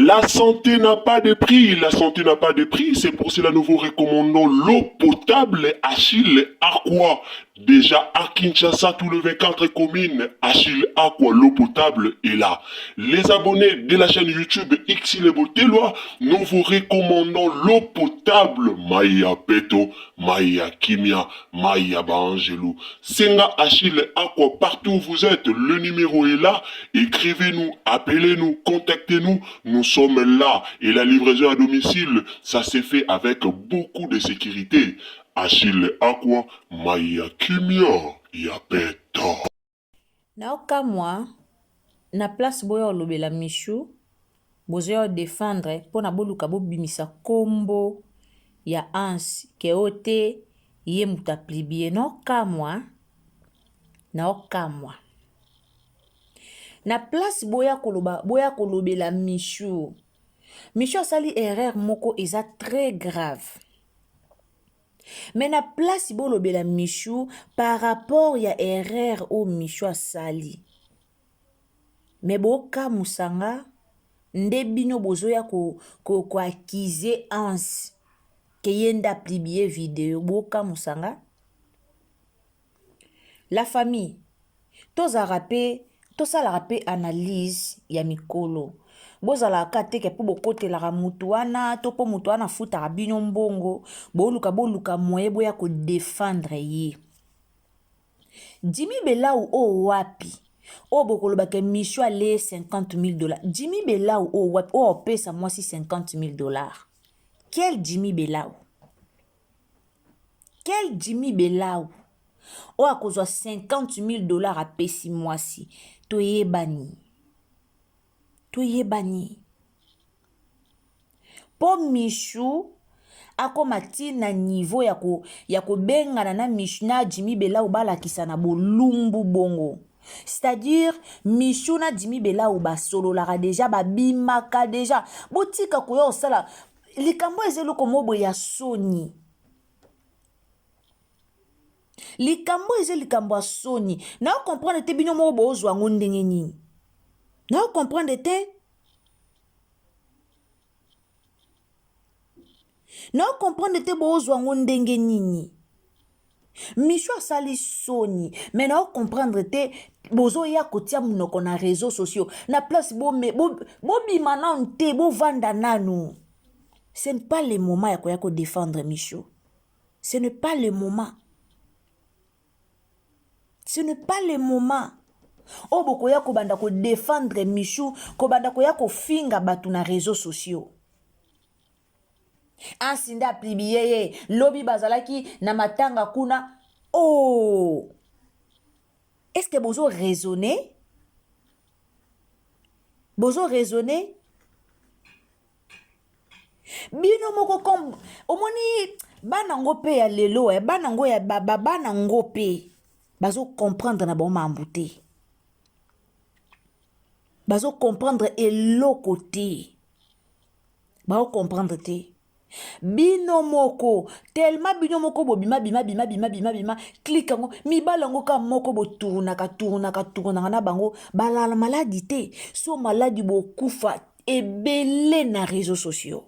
La santé n'a pas de prix, la santé n'a pas de prix, c'est pour cela nous vous recommandons l'eau potable Achille Aqua. Déjà à Kinshasa, tous les 24 communes, Achille Aqua, l'eau potable est là. Les abonnés de la chaîne YouTube Xile Botelwa, nous vous recommandons l'eau potable Maya Peto, Maya Kimia, Maya Baangelou. Senga Achille Aqua, partout où vous êtes, le numéro est là. Écrivez-nous, appelez-nous, contactez-nous. Nous sommes là. Et la livraison à domicile, ça s'est fait avec beaucoup de sécurité. Achille Aqua, Maya Kimia, ya Peto. Naokamwa na place boya olobela Michou bozoya odefendre mpona boluka bobimisa kombo ya Hans ke oyo te ye moto aplibie naokamwa naokamwa na place boya koloba boya kolobela Michou Michou asali erreur moko eza très grave mais na place bolobela Michou par rapport ya erreur oyo Michou asali mais bokamusa nga nde bino bozoya koakize ko, ko Hans ke ye nde aplibie video bokamusa nga la famille tozalaka mpe tosalaka mpe analyse ya mikolo bozalaka te ke mpo bokotelaka mutu wana to mpo mutu wana afutaka bino mbongo boluka boluka moye boya kodefendre ye Jimmy Belau oyo wapi oyo bokoloba ke Michou alee 50 000 dollars Jimmy Belau oyo wapi oyo opesa mwasi 50 000 dollars quel Jimmy Belau quel Jimmy Belau oyo akozwa 50 000 dollars apesi mwasi toyebani toyebani mpo Michou akoma ti na niveau ya, ko, ya kobengana na, Michou, na Jimmy Belau balakisa na bolumbu bongo c'est-à-dire Michou na Jimmy Belau basololaka deja babimaka deja botika koya kosala likambo eza eloko moko boye ya soni likambo eza likambo ya soni nao comprendre te bino moko bozwa yango ndenge nini nao comprendre te nao comprendre te bozwa yango ndenge nini Michou asali soni mais nao comprendre te bozoya kotia monoko na réseaux sociaux na place bobima bo, bo nanu te bovanda nanu ce n'est pas le moment ya koya kodefendre Michou ce n'est pas le moment ce n'est pas le moment oyo bokoya kobanda kodefendre Michou kobanda koya kofinga bato na réseaux sociaux ansi nde aplibie ye lobi bazalaki na matanga kuna oh est ce que bozo raisonner bozo raisonner bino moko comme omoni bana ngo mpe ya lelo eh, bana ngo ya bana ngo mpe bazo comprendre na bango mambu te bazo comprendre eloko te bao comprendre te bino moko tellement bino moko bobima bima bima bima bima bima klike yango mibali yango kaka moko botournaka tournaka tournaka na bango balala maladi te so maladi bokufa ebele na réseaux sociaux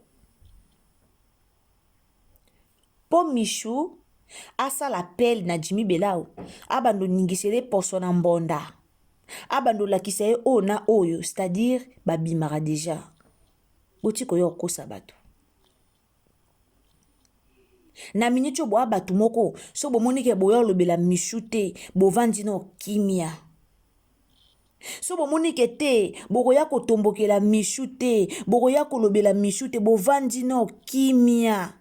mpo Michou asala appel na Jimmy Belau abanda oningisela ye poso na mbonda abanda olakisa ye oyo na oyo c'est-à-dire babimaka deja botika oyo okosa bato na miniti oyo boya bato moko so bomoni ke boya olobela Michou te bovandi na kimia so bomoni ke te bokoya kotombokela Michou te bokoya kolobela Michou te bovandi na kimia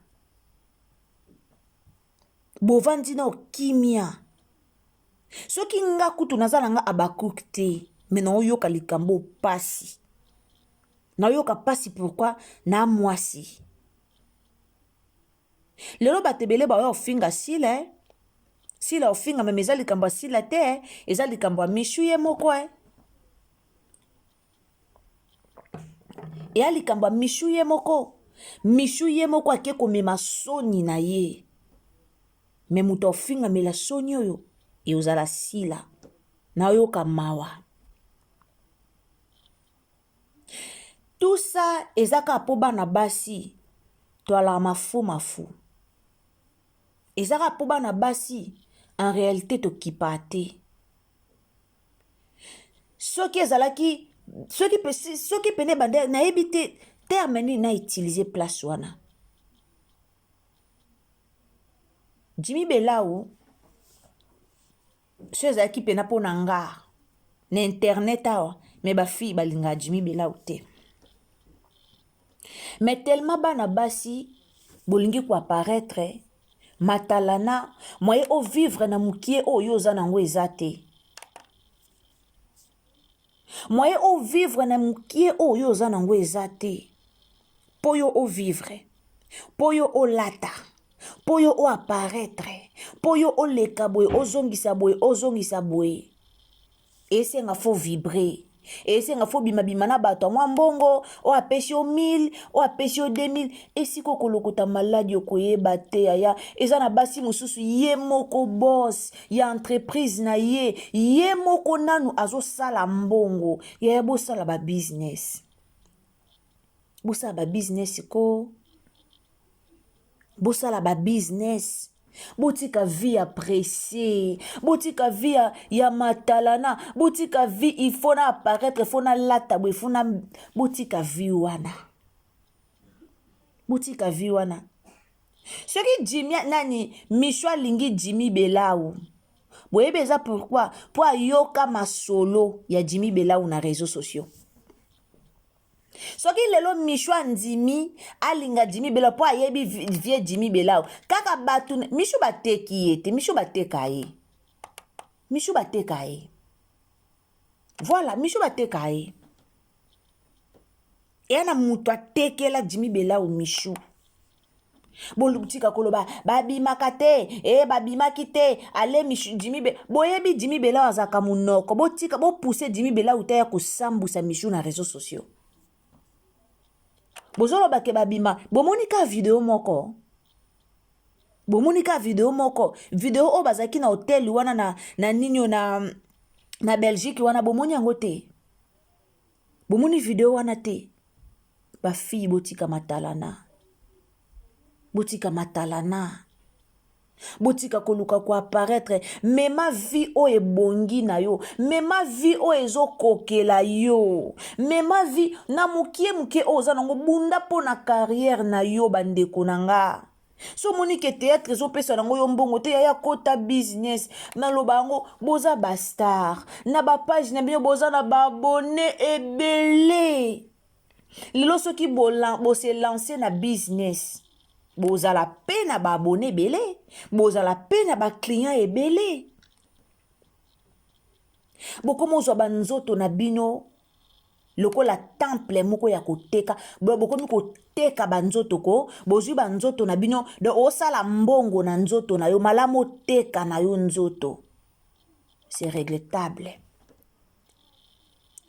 bovandi na kimia soki nga kutu naza na nga abakuk te me naoyoka likambo pasi nayoka pasi pourquoi na mwasi lelo bato ebele baoya kofinga sila eh? sila ofinga meme eza likambo ya sila te eh? Eza likambo ya Michou ye moko eh? Eya likambo ya Michou ye moko Michou ye moko ake komema soni na ye me moto aofingamela soni oyo eozala sila nayoka mawa. Tout ça eza kaka mpo bana basi toalaka mafu mafu. Eza kaka mpo bana basi en réalité tokipaa te. Soki ezalaki soki soki pene bande nayebi te terme nini na utiliser place wana. Jimmy Belau so ezalaki mpena mpo na nga na internet awa me bafille balingaka Jimmy Belau te. Mais tellement bana basi bolingi koapparaître matalana moye ovivre na mokie oyo oza nango eza te. Moye ovivre na mokie oyo oza nango eza te. Mpo yo ovivre, mpo yo olata, mpo yo oapparaître, mpo yo oleka boye, ozongisa boye, ozongisa boye. Esenga fo vibrer. Esenga fo bimabima na bato ya mwa mbongo, oyo apesi yo 1000, oyo apesi yo 2000, esika okolokota maladi okoyeba te yaya. Eza na basi mosusu ye moko boss ya entreprise na ye, ye moko nanu azosala mbongo. Yaya bosala ba business. Bosala ba business ko. Bosala ba business. Botika vie ya presse, botika vie ya, ya matalana, botika vie il faut na apparaître, il faut na lata boye, il faut na botika vie wana. Botika vie wana. Soki Jimmy nani Micho alingi Jimmy Belau. Boyebi eza pourquoi? Po ayoka masolo ya Jimmy Belau na réseaux sociaux. Soki lelo Micho andimi alinga Jimmy Belau po ayebi vie Jimmy Belau, kaka bato Micho bateki ye te, Micho bateka ye. Micho bateka ye. Voilà, Micho bateka ye. Eya na moto atekela Jimmy Belau Micho. Botika koloba babimaka te, e babimaki te, ale Micho Jimmy Be, boyebi Jimmy Belau azalaka monoko, botika bopousse Jimmy Belau te ya kosambusa Micho na réseaux sociaux. Bozoloba ke babima, bomoni ka video moko. Bomoni ka video moko, video oyo bazalaki na hotel wana na, na nini na, na Belgique wana, bomoni yango te. Bomoni video wana te. Ba fille botika matalana. Botika matalana. Botika koluka ko apparaître. Mema vie oyo ebongi na yo. Mema vie oyo ezokokela yo. Mema vie na mokie mokie oyo oza nango, bunda mpo na carrière na yo bandeko na nga. So omoni ke théâtre ezopesa nango yo mbongo te, yaya kota business. Naloba yango, boza ba star na ba page na bino, boza na ba abonné ebele. Lelo soki bose lancer na business, bozala pe na ba abonné ebele, bozala pe na ba client ebele. Bokoma ozwa ba nzoto na bino lokola temple moko ya koteka, bokomi koteka ba nzoto ko, bozwi ba nzoto na bino, donc osala mbongo na nzoto na yo, malamu oteka na yo nzoto. C'est regrettable.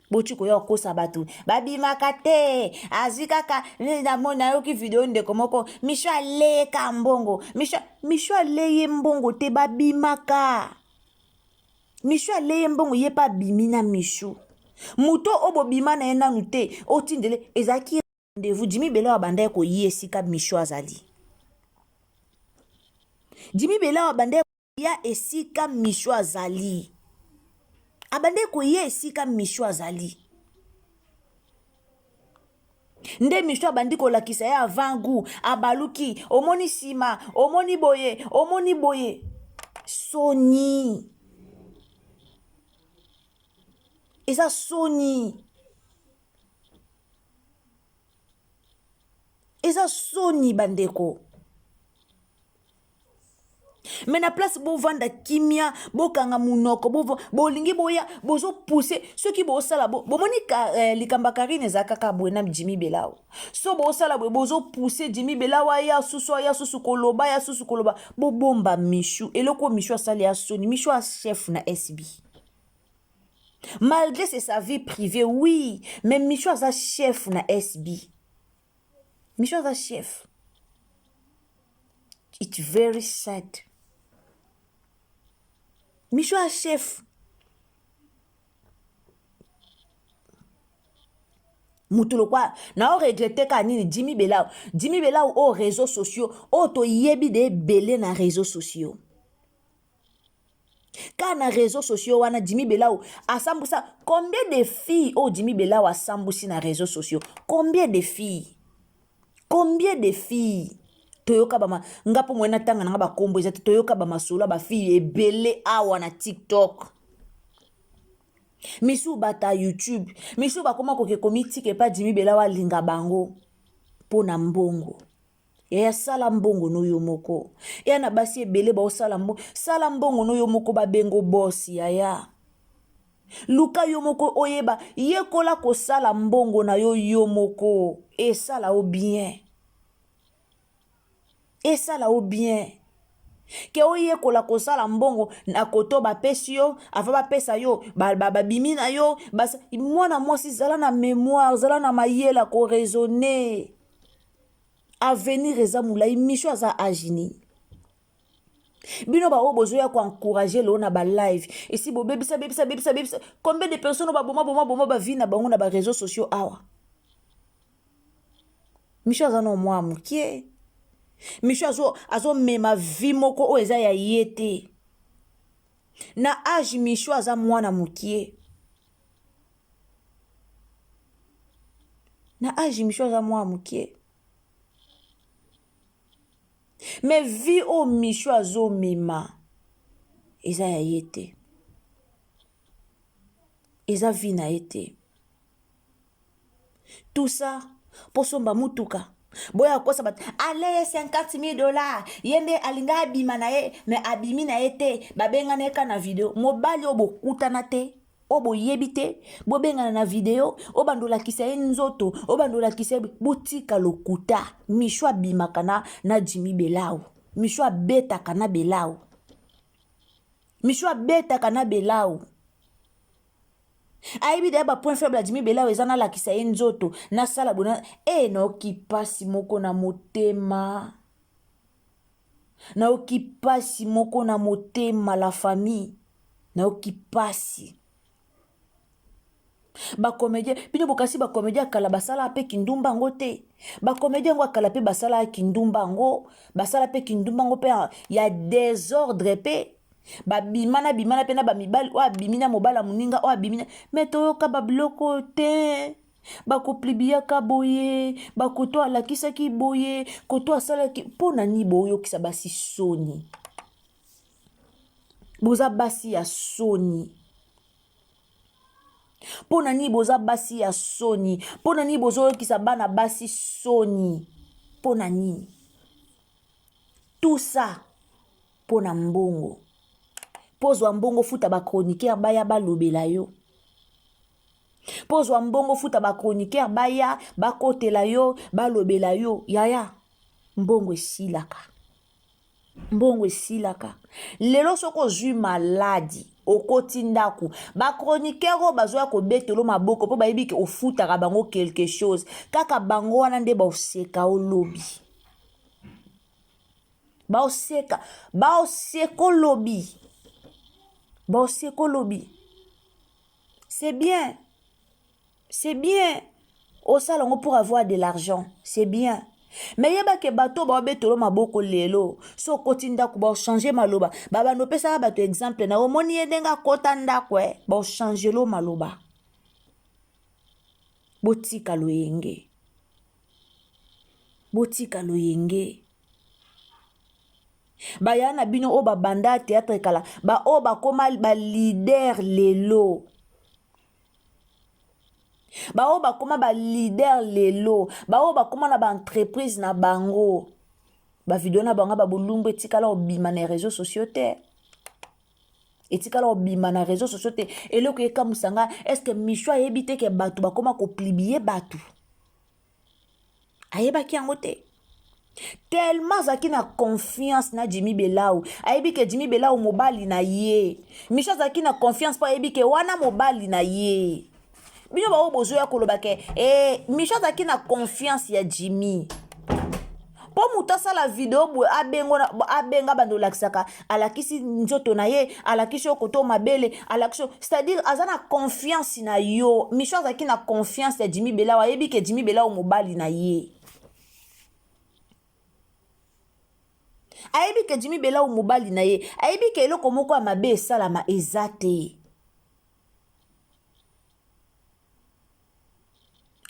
Boti koya kokosa bato, babimaka te, azwi kaka, namoni nayoki video ndeko moko, Micho aleka mbongo, Micho, Micho aleye mbongo te, babimaka. Micho aleye mbongo, ye pa abimi na Micho. Moto oyo bobima na ye nanu te, otindele, ezalaki rendez-vous. Jimmy Belau abandaki koya esika Micho azali. Jimmy Belau abandaki koya esika Micho azali. Abandaki koya esika Micho azali. Nde Micho abandi kolakisa ye avant goût, abaluki, omoni sima, omoni boye, omoni boye. Soni. Eza soni. Eza soni bandeko. Mais na place bovanda kimia, bokanga munoko, bolingi boya, bozo pousser, soki bosala bo, bomoni ka, likambo ya Karine eza kaka boye na Jimmy Belau. So bosala boye, bozo pousser Jimmy Belau aya susu, aya susu koloba, aya susu koloba, bobomba Michou. Eloko Michou asali ya soni, Michou a chef na SB. Malgré c'est sa vie privée, oui, mais Michou aza chef na SB. Michou aza chef. It's very sad. Michou aza chef. Mutu lokwa na o regrette ka nini Jimmy Belau. Jimmy Belau o réseaux sociaux oyo toyebi de ebele na réseaux sociaux. Ka na réseaux sociaux wana Jimmy Belau asambusa combien de filles oyo Jimmy Belau asambusi na réseaux sociaux? Combien de filles? Combien de filles? Toyoka bama nga mpo moye natanga nanga bakombo eza te, toyoka bamasolo ya bafille ebele awa na TikTok. Misusu bata YouTube, misusu bakoma koke komitika epa Jimmy Belau alinga bango mpo na mbongo. Yaya sala mbongo no yo moko. Eya na basi ebele baosala mbongo, sala mbongo no yo moko babengo boss yaya. Luka yo moko oyeba, yekola kosala mbongo na yo yo moko, esala yo bien. Esala yo bien. Ke oyekola kosala mbongo na koto bapesi yo, avant bapesa yo, babimi na yo, mwana mwasi zala na mémoire, zala na mayele ko raisonner. Avenir eza molai, Micho aza age nini? Bino ba oyo bozoya ko encourager lelo na ba live, esi bobebisa bebisa bebisa bebisa combien de personnes ba boma boma boma ba vie na bango na ba réseaux sociaux awa. Micho aza na mwa mokie. Micho azo azo mema vie moko oyo eza ya ye te. Na age Micho aza mwana mokie. Na age Micho aza mwana mokie. Mais vie oyo Micho azomema eza ya ye te. Eza vie na ye te. Tout ça po somba mutuka. Boya kosa bato ale 50 000 dollars ye nde alinga abima na ye mais abimi na ye te, babengana ye ka na video. Mobali oyo bokutana te, oyo boyebi te, bobengana na video, oyo bando olakisa ye nzoto, oyo bando olakisa ye, botika lokuta. Micho abimaka na Jimmy Belau. Micho abetaka na Belau. Micho abetaka na Belau. Ayebi deya ba point faible ya Jimmy Belau eza nalakisa ye nzoto, nasala bona, naoki pasi moko na motema. Naoki pasi moko na motema la famille. Naoki pasi. Ba comédien, bino bokasi ba comédien ya kala basala pe kindumba yango te. Ba comédien yango ya kala pe basala kindumba yango, basala pe kindumba yango pe ya désordre pe. Ba bimana bimana pe na ba mibali, oyo abimi na mobali ya moninga, oyo abimi na, mais toyoka ba biloko te. Bakoplibiyaka boye, bakoto alakisaki boye, koto asalaki, mpo na nini boyokisa basi soni? Boza basi ya soni. Mpo na nini boza basi ya soni? Mpo na nini bozoyokisa bana basi soni? Mpo na nini? Tout ça mpo na mbongo. Mpo ozwa mbongo futa ba chroniqueur baya balobela yo. Mpo ozwa mbongo futa ba chroniqueur baya bakotela yo, balobela yo. Yaya, mbongo esilaka. Mbongo esilaka. Lelo soki ozwi maladi, okoti ndako, ba chroniqueur oyo bazoya kobetelo maboko mpo bayebi ke ofutaka bango quelque chose, kaka bango wana nde baoseka olobi. Baoseka, baoseka olobi. Baoseka olobi. C'est bien. C'est bien. Osala yango pour avoir de l'argent. C'est bien. Mais yeba ke bato baobetolo maboko lelo, so okoti ndako baochange maloba, babando opesaka bato exemple na omoni ye ndenge akota ndako, baochange lo maloba. Botika loyenge. Botika loyenge. Baya na bino oyo babanda théâtre kala, ba oyo bakoma ba leader lelo. Ba oyo bakoma ba leader lelo, ba oyo bakoma na ba entreprise na bango. Ba video na bango ba bolumbu etikala obima na réseaux sociaux te. Etikala obima na réseaux sociaux te. Eloko ekamwisa nga, est-ce que Micho ayebi te ke bato bakoma koplibier bato? Ayebaki yango te. Tellement azalaki na confiance na Jimmy Belau. Ayebi ke Jimmy Belau mobali na ye. Micho azalaki na confiance po ayebi ke wana mobali na ye. Bino ba oyo bozoya koloba ke, Micho azalaki na confiance ya Jimmy. Mpo moto asala video boye abengo abenga bando olakisaka alakisi nzoto na ye alakisi yo koto mabele alakisi yo c'est-à-dire aza na confiance na yo Michou azalaki na confiance ya Jimmy Belawu ayebi ke Jimmy Belawu mobali na ye ayebi ke Jimmy Belawu mobali na ye ayebi ke eloko moko ya mabe esalama eza te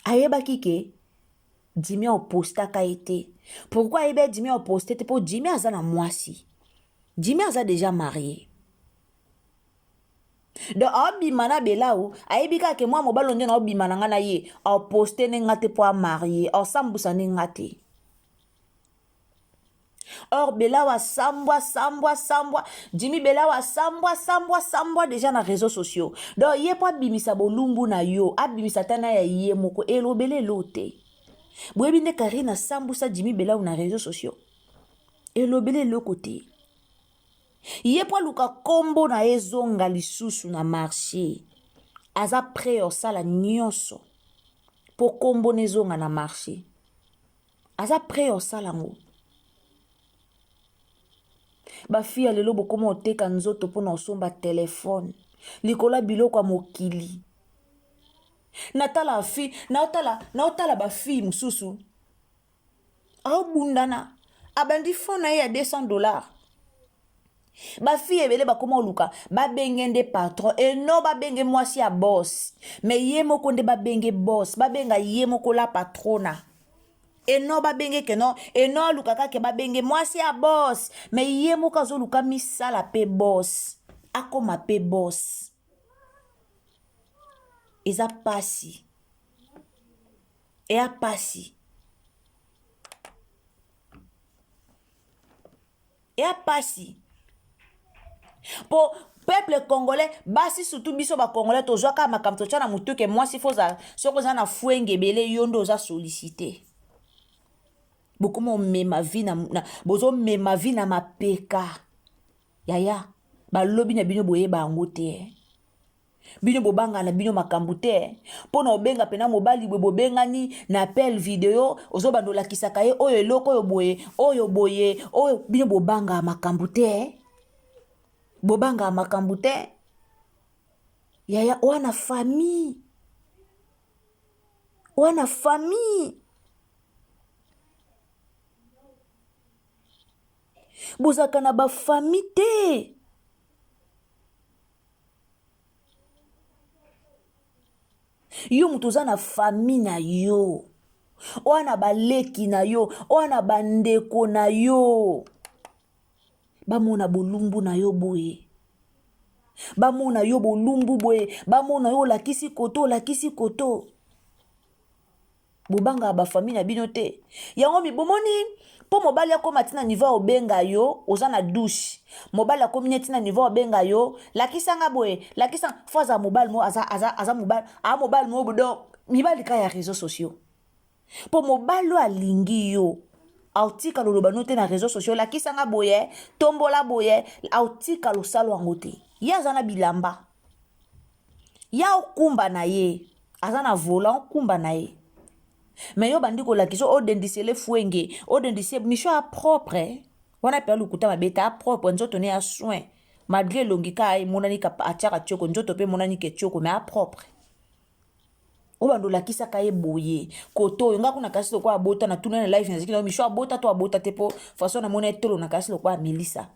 ayebaki ke Jimmy apostaka ye te pourquoi ayebi ya Jimmy aposte te mpo Jimmy aza na mwasi Jimmy aza deja marie donc aobima na Belau ayebi kaka ke mwa mobali nde naobima na ngai na ye aposte nde nga te mpo amarie aosambusa nde nga te or Belau asambwa sambwa sambwa Jimmy Belau asambwa sambwa sambwa deja na réseaux sociaux donc ye mpo abimisa bolumbu na yo abimisa ata na ya ye moko elobele elo te boyebi nde Karine asambusa Jimmy Belau na réseaux sociaux elobele eloko te ye mpo aluka nkombo na ye ezonga lisusu na marché aza prêt osala nyonso mpo nkombo na ezonga na marché aza prêt osala yango bafille ya lelo bokoma oteka nzoto mpona osomba telefone likolo ya biloko ya mokili natala fi naotala naotala bafille mosusu aobundana abandi phone na ye ya 200 dollars. Bafille ebele bakoma oluka babenge nde patron eno babenge mwasi ya boss mais ye moko nde babenge boss babenga ye moko la patrona eno babenge keno eno aluka kaka babenge mwasi ya boss mais ye moko azoluka misala mpe boss akoma mpe boss eza pasi eya pasi eya pasi mpo peuple congolais basi surtout biso bacongolais tozwaka makambo totya na motu ke mwasi fo ozala soki oza na fwenge ebele yo nde oza sollicité bokoma omema vie na, na bozomema vie na mapeka yaya balobi na bino boyeba yango te bino bobanga na bino makambo te mpo na obenga mpena mobali boye bobengani na appel video ozobanda olakisaka ye oyo eloko oyo boye oyo boye oyo bino bobanga makambo te bobanga makambo te yaya wana famille wana famille bozalaka na bafamille te. Yo moto oza na famille na yo oyo na baleki na yo oyo na bandeko na yo bamona bolumbu na yo boye bamona yo bolumbu boye bamona yo olakisi koto olakisi koto bobangaka bafamille na bino te yango mibomoni mpo mobali akóma ntina niveau obenga yo oza na douche mobali akómi neti na niveau obenga yo lakisanga boye lakisa fo aza mobali mo aza, aza, aza mobali aa mobali mo donc mibali ka ya réseaux sociaux mpo mobali oyo alingi yo aotika loloba no te na réseaux sociaux lakisanga boye tombola boye aotika losalo yango te ye aza na bilamba ya okumba na ye aza na volant okumba na ye mais yo bandi kolakisa odendisele fwenge odendise Michou a propre wana mpe alukuta mabe te apropre nzoto ne ya soin malgré elongi ka emonani atiaka tioko nzoto mpe emonani ke tioko mais apropre oyo bando olakisaka ye boye koto oyo nga kuna kasi lokola abota na tuna na live nazalaki na Michou abota to abota te mpo façon namoni etolo na kasi lokola Melissa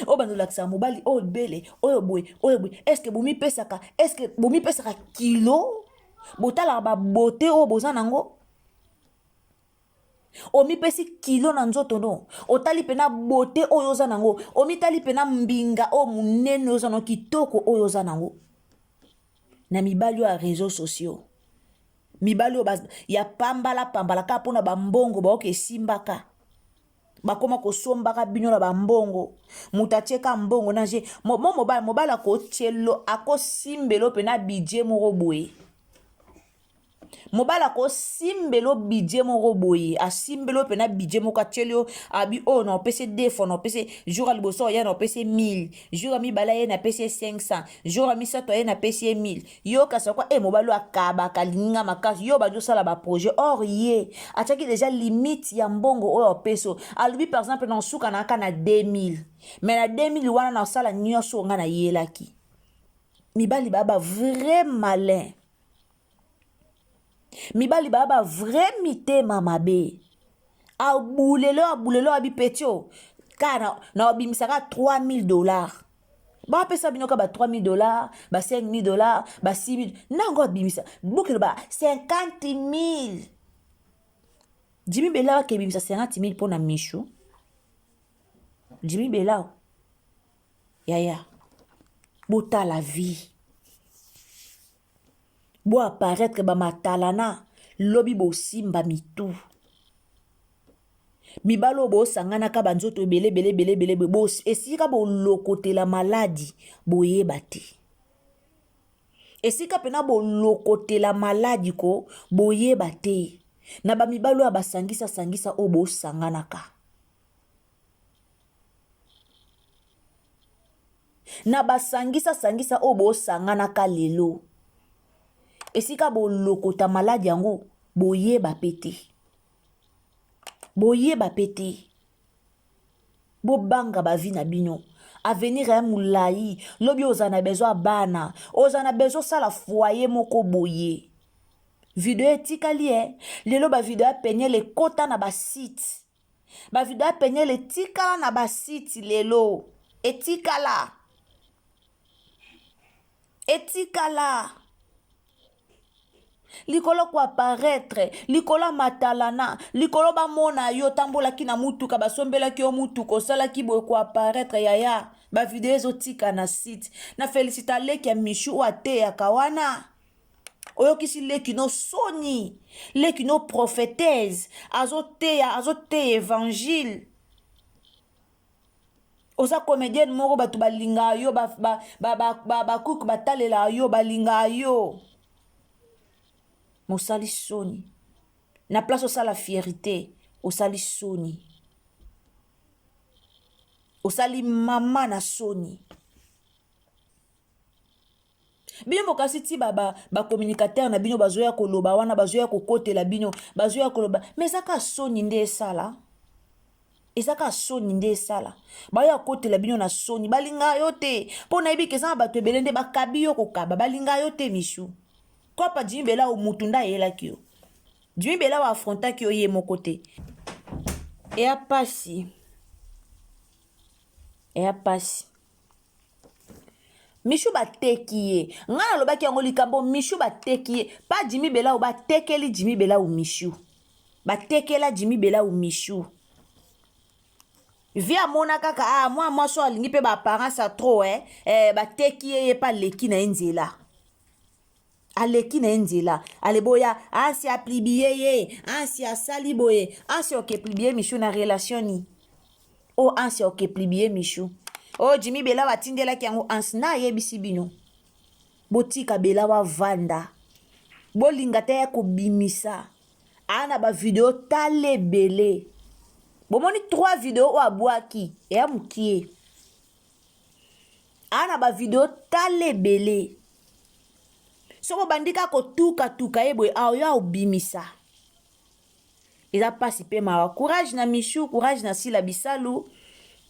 oyo bando olakisaka mobali oyo bele oyo boye oyo boye est-ce bomipesaka est-ce bomipesaka kilo botalaka babote oyo boza nango omipesi kilo na nzoto no otali mpena bote oyo oza nango omitali mpena mbinga oyo monene oza nango kitoko oyo oza nango na mibali oyo ya réseaux sociaux mibali oyo ya pambala pambala kaka mpona bambongo baoka esimbaka bakoma kosombaka bino na bambongo moto atieka mbongo na je mo mobali mobali akotielo akosimbelo mpena budget moko boye. Mobali akosimbela yo budget moko boye, asimbeli yo mpena budget moko, atieli yo abi oyo na opesi deux fois, na opesi jour ya liboso oya na opesi 1000, jour ya mibale aye na pesi ye 500, jour ya misato aye na pesi ye 1000. Yo kasi kwa e mobali oyo akabaka alingi nga makasi, yo obandi osala ba projet, or ye atiaki deja limite ya mbongo oyo opesi yo. Alobi par exemple na osuka na kaka na 2000, mais na 2000 wana na osala nyonso oyo nga nayelaki. Mibali ba ba vrai malin. Mibali ba ba vrai mitema mabe. Abulelo abulelo abi petio kaka na, na obimisaka 3000 dollars. Bapesa bino kaka ba 3000 dollars, ba 5000 dollars, ba 6000. Nango abimisa bokelo ba 50000. Jimmy Belaw akebimisa 50000 mpo na Michou. Jimmy Belaw yaya botala vie. Bo apparaître ba matalana lobi bosimba mitu. Mibali oyo bosanganaka ba nzoto ebele ebele ebele ebele boye, esika bolokotela maladi boyeba te. Esika pena bolokotela maladi ko boyeba te. Na ba mibali oyo basangisa sangisa oyo bosanganaka. Na basangisa sangisa oyo bosanganaka lelo. Esika bolokota maladi yango boyeba pe te. Boyeba pe te. Bobanga ba vie na bino. Avenir ya molayi. Lobi oza na besoin ya bana. Oza na besoin osala foyer moko boye. Video etikali eh. Lelo ba video ya Penielle ekota na ba site. Ba video ya Penielle etikala na ba site lelo. Etikala. Etikala. Likolo ko apparaître, likolo ya matalana, likolo bamona yo otambolaki na mutuka, basombelaki yo mutuka, osalaki boye ko apparaître yaya. Ba video ezotika na site. Na felicita leki ya Michou oyo ateyaka wana. Oyokisi leki no soni, leki no prophétesse, azoteya, azoteya évangile. Oza comédienne moko bato balingaka yo, bakuku batalelaka yo, balingaka yo. Mosali soni. Na place osala fierté, osali soni. Osali mama na soni. Bino bokasi ti ba, ba, ba communicateur na bino bazoya koloba wana, bazoya kokotela bino, bazoya koloba, mais eza kaka soni nde esala. Eza kaka soni nde esala. Bayoya kokotela bino na soni, balinga yo te. Mpo nayebi ke eza na bato ebele nde bakabi yo kokaba, balinga yo te Michou. Kopa Jimmy Belawu mutu nde ayelaki yo. Jimmy Belawu affrontaki yo ye moko te. Eya pasi. Eya pasi. Michou bateki ye. Nga nalobaki yango likambo Michou bateki ye. Pa Jimmy Belawu batekeli Jimmy Belawu Michou. Batekela Jimmy Belawu Michou. Vie amona kaka ah mwa mwasi oyo alingi pe ba apparence ya trop eh, eh bateki ye ye pa leki na ye nzela. Aleki na ye nzela. Ale boya asi aplibie ye, asi asali boye, asi oke plibie Michou na relation ni. Oh Ansi oke plibie Michou. Oh Jimmy Belawu atindelaki yango Ansi na ayebisi bino. Botika Belawu avanda. Bolinga te ya kobimisa. Ana ba video tala ebele. Bomoni 3 video oyo abwaki eya mukie. Ana ba video tala ebele. Soko bandi kaka kotuka tuka ye boye aoyo aobimisa. Eza pasi pe mawa. Courage na Michou, courage na Sila Bisalu.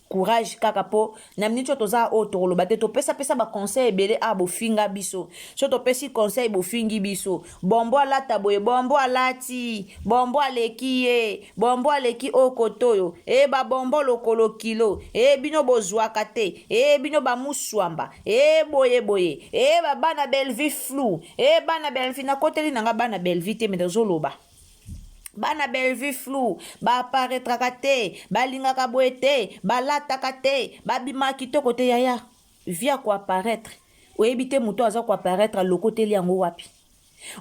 Courage kaka po na minute oyo toza oyo tokoloba te, topesa pesa ba conseil ebele a bofinga biso. So topesi conseil bofingi biso. Bombo alata boye, bombo alati, bombo aleki ye, bombo aleki oyo kotoyo. E ba bombo lokolo kilo, e bino bozwaka te, e bino ba muswamba, e boye boye, e ba bana Bellevue flou, e bana Bellevue nakoteli nanga bana Bellevue te mais nazoloba. Bana Bellevue flou, ba apparaîtraka te, balingaka boye te, balataka te, babimaka kitoko te yaya. Vie ya ko apparaître, oyebi te moto aza ko apparaître alokoteli yango wapi.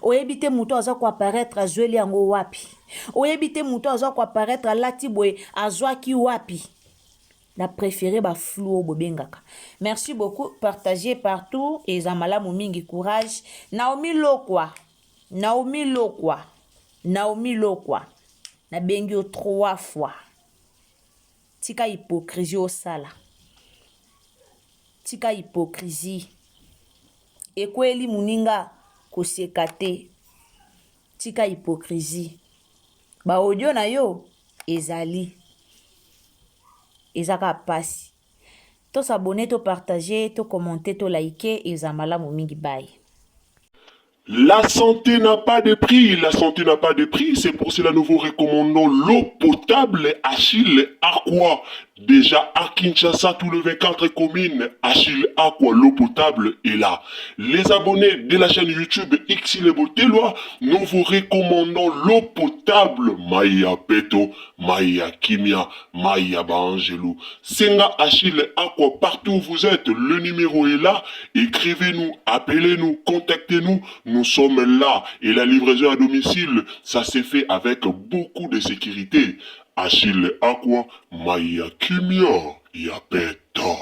Oyebi te moto aza ko apparaître azweli yango wapi. Oyebi te moto aza ko apparaître alati boye azwaki wapi. Na préféré ba flou oyo bobengaka. Merci beaucoup, partagez partout, eza malamu mingi, courage. Naomi Lokwa. Naomi Lokwa, Naomi Lokwa, nabengi yo trois fois. Tika hypocrisie osala. Tika hypocrisie. Ekweli moninga koseka te. Tika hypocrisie. Ba audio na yo ezali. Eza kaka pasi. To s'abonner, to partager, to commenter, to liker eza malamu mingi bye. La santé n'a pas de prix, la santé n'a pas de prix, c'est pour cela nous vous recommandons l'eau potable Achille Aqua. Déjà à Kinshasa, tout le 24 communes, Achille Aqua, l'eau potable est là. Les abonnés de la chaîne YouTube Xile Boteloi, nous vous recommandons l'eau potable Maya Peto, Maya Kimia, Maya Baangelou. Senga Achille Aqua, partout où vous êtes, le numéro est là. Écrivez-nous, appelez-nous, contactez-nous. Nous sommes là. Et la livraison à domicile, ça s'est fait avec beaucoup de sécurité. Achille Aqua, Maya Kimia, Yapeto.